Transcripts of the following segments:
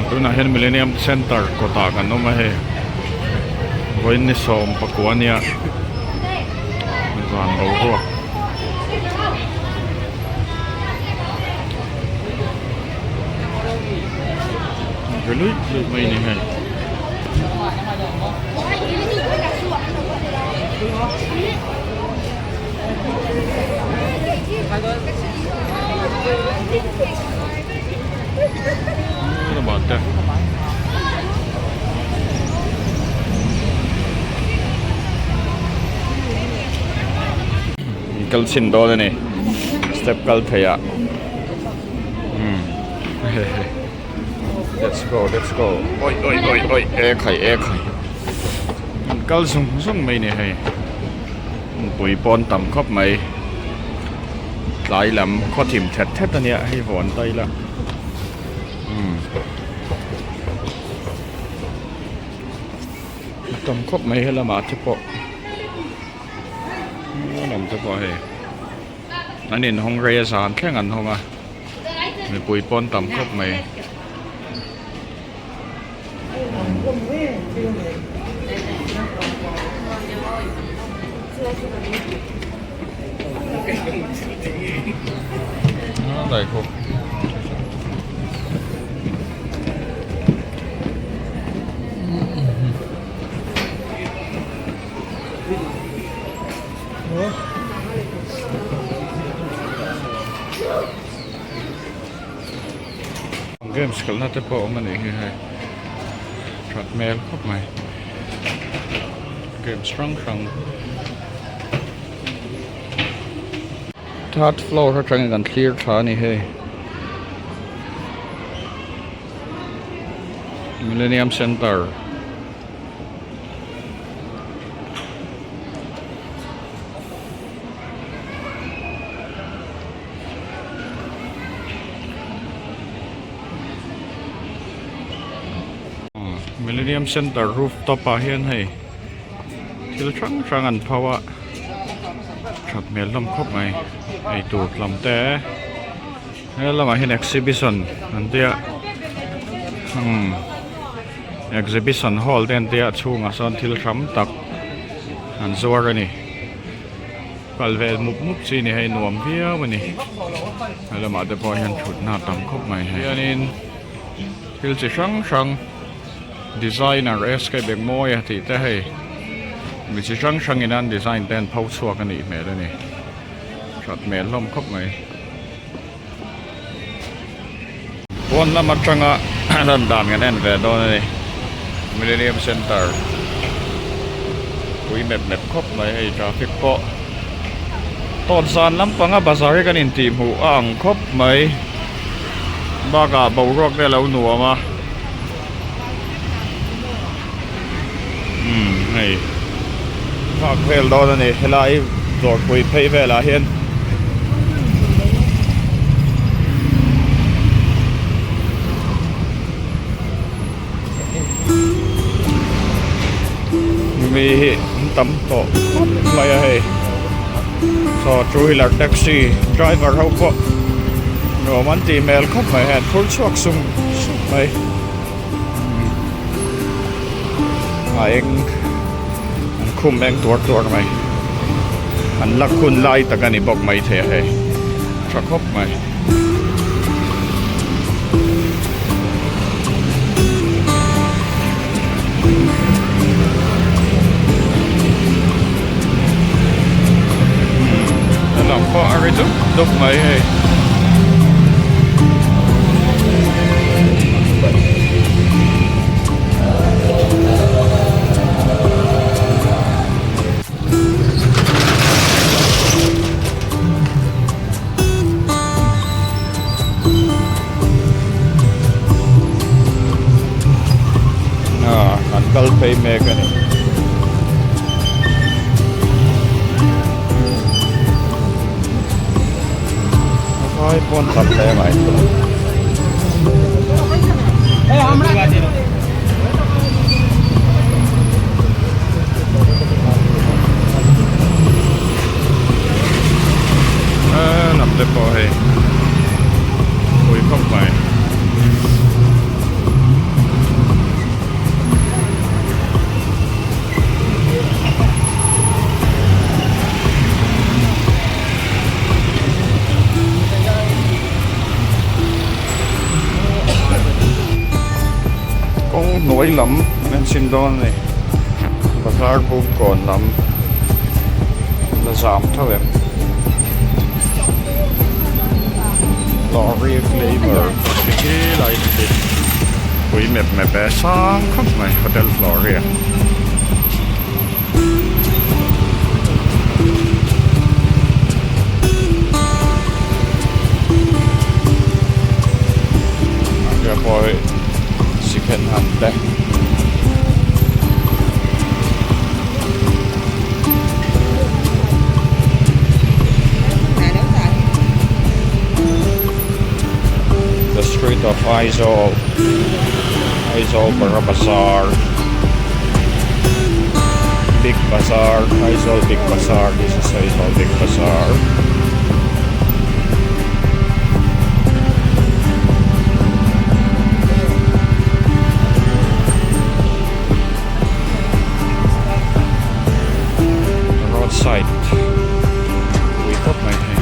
Tunah hian Millennium Centre kawtah kan awm a hei vawiin ni 19 ania zan boruak. Ri luih luih mai a ni hei. Kal chhin dawn a ni step kal thei ah umm let's go let's go awi awi awi awi e khai e khai an kal zung zung mai a ni hei. Pui pawn tam khawp mai tlai lam khaw thim thet thet a nia hei vawn ta ila umm tam khawp mai helamah te pawh helam te pawh hei an inhawng rei a zan thleng an hawng a mipui pawn tam khawp mai. Games kalna te pawh a awm a nih hi hei that hmel khawp mai games hrang hrang third floor atangin kan thlir thla a ni hei Millennium Centre. Millennium Centre rooftop ah hian hei thil hrang hrang an pho a that hmel hlawm khawp mai eitur lam te he lamah hian exhibition an tia umm exhibition hall te an tia a chhungah sawn thil hram tak an zuar a ni. Kal vel mup mup chi ni hei nuam viau a ni he lamah te pawh hian thutna a tam khawp mai hei hianin thil chi hrang hrang designer SK Bengmawi a tih te hei mi chi hrang hrang in an design te an pho chhuak a nih hmel a ni that hmel hlawm khawp mai. Pawn lam atanga lan dan kan en ve dawn a ni Millennium Centre pui mep mep khawp mai hei traffic pawh tawt zan lampanga bazar hi kan intih hmuh a ang khawp mai bakah boruak te a lo nuam a umm hei park vel dawn a ni helai dawrpui phei velah hian mi hi an tam tawh khawp mai a hei saw two wheeler taxi driver ho pawh nuam an tih hmel khawp mai hei an phur chhuak sung sung mai. A eng an khum eng tuar tuar mai an la khun lai tak a ni bawk mai thei a hei tha khawp mai. Lam pawh a ri dup dup mai hei. An kal phei mek a ni. Vai pawn tam hle mai. Lam te pawh hei pui khawp mai. hnuai lam an chhin dawn a ni bazar bawngkawn lam la zam tho em lorry claimer khi lai te khi pui mep mep e sang khawp mai hotel floria. Pawh second hand te. The street of Aizawl Aizawl Bara Bazar Big Bazaar Aizawl Big Bazaar this is Aizawl Big Bazaar. Road side pui khawp mai hei.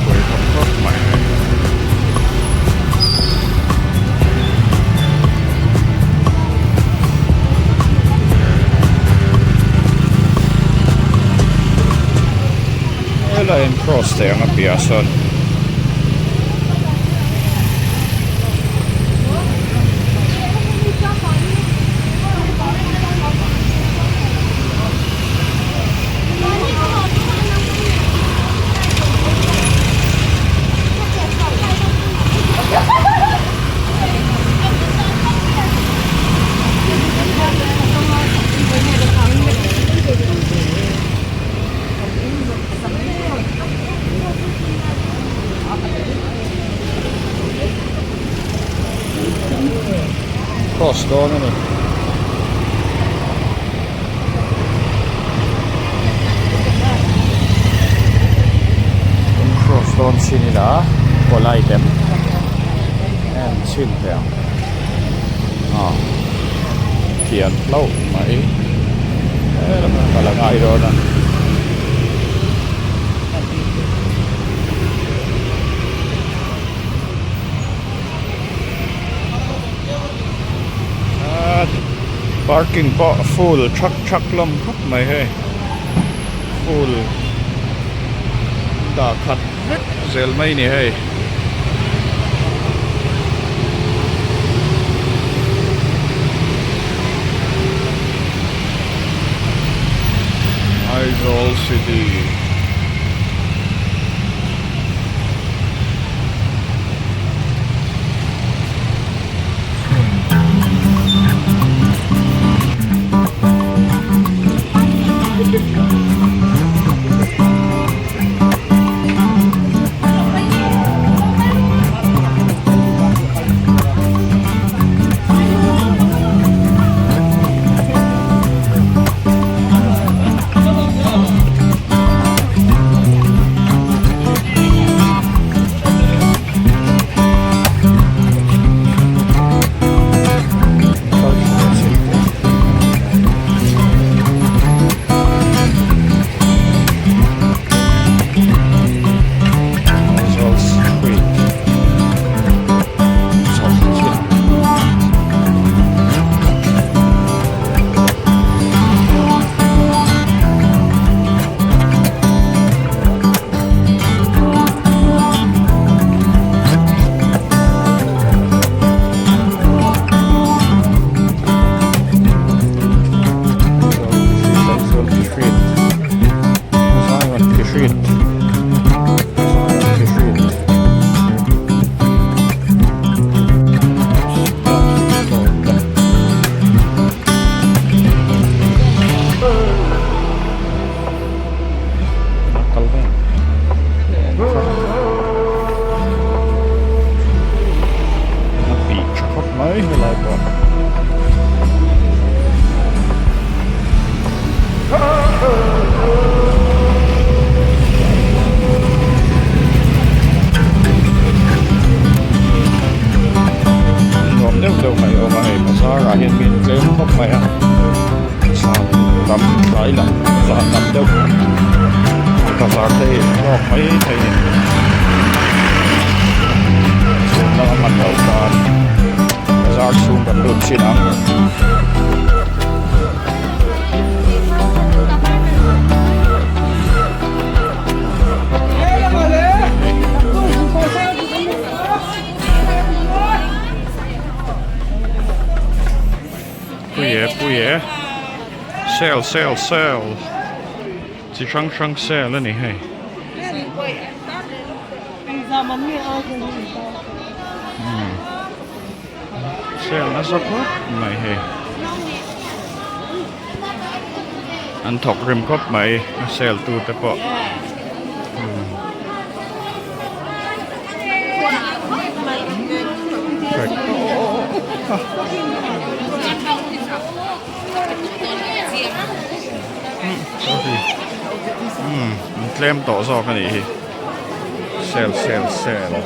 Pui khawp khawp mai hei. Helai an cross teh ang a piah ah sawn. Cross dawn a ni. Cross dawn chin ila polite em en chhin teh ang ah kian hlauh mai helamah kal a ngai dawn a. Parking pawh full thak thak hlawm khawp mai hei full dah khat vek zel mai ni hei. Aizawl city. Aizawl street chawlhchilh. A bih tha khawp mai helai pawh. Nuam deuh deuh mai a awm a hei bazar ah hian mi an tlem khawp mai a. lam tlai lam zan lam deuh bazar te hi hlawk mai thei a ni chhun lama hman loh tan bazar chhung kan lut thin ang. Pui e pui e sale sale sale chi hrang hrang sale a ni hei umm sale nasa khawp mai hei an thawk rim khawp mai a sale tu te pawh umm. Umm an tlem tawh zawk a nih hi sale sale sale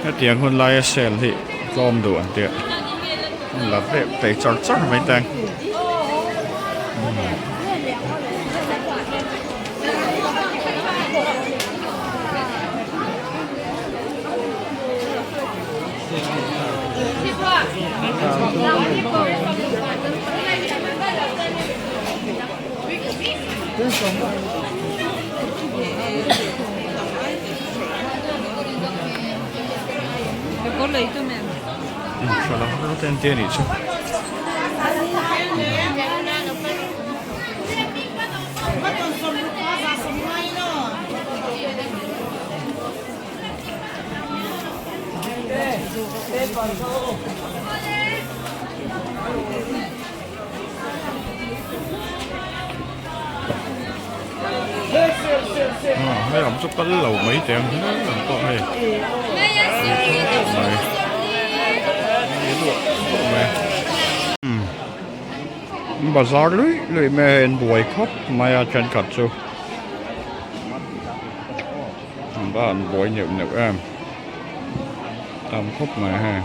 hetiang hun laia sale hi tlawm duh an tia la vek thei char char mai te ang. Hei lam chu kal lo mai teh ang hle ang pawh hei bazar luih luih mai a hei an buai khawp mai a thenkhat chu an va han buai neuh neuh em tam khawp mai hei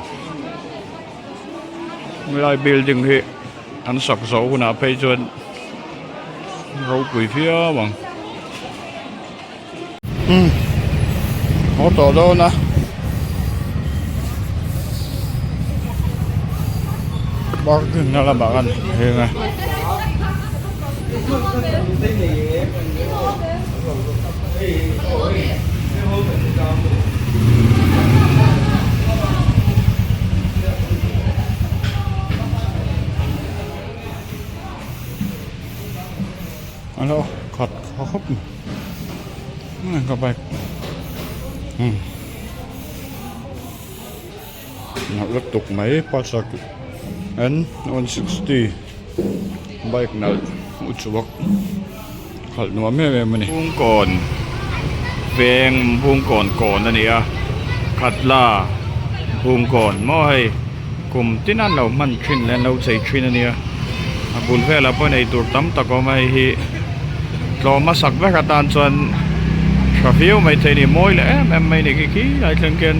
helai building hi an sak zawh hunah phei chuan ropui viau ang umm haw tawh dawn a parking na lamah khan heng a. Alo khat khawp mai ka bike umm nalh lutuk mai pulsar N 160 bike nalh uchuak khalh nuam em em a ni. Bungkawn veng Bungkawn kawn a ni a Khatla Bungkawn maw hei kum tin an lo hman thin leh an lo chei thin a nia a bul velah pawh nei tur tam tak a awm a hei hi tlawm hmasak vek atan chuan tha viau mai thei a ni mawi leh em em mai a ni khi khi lai thleng khian.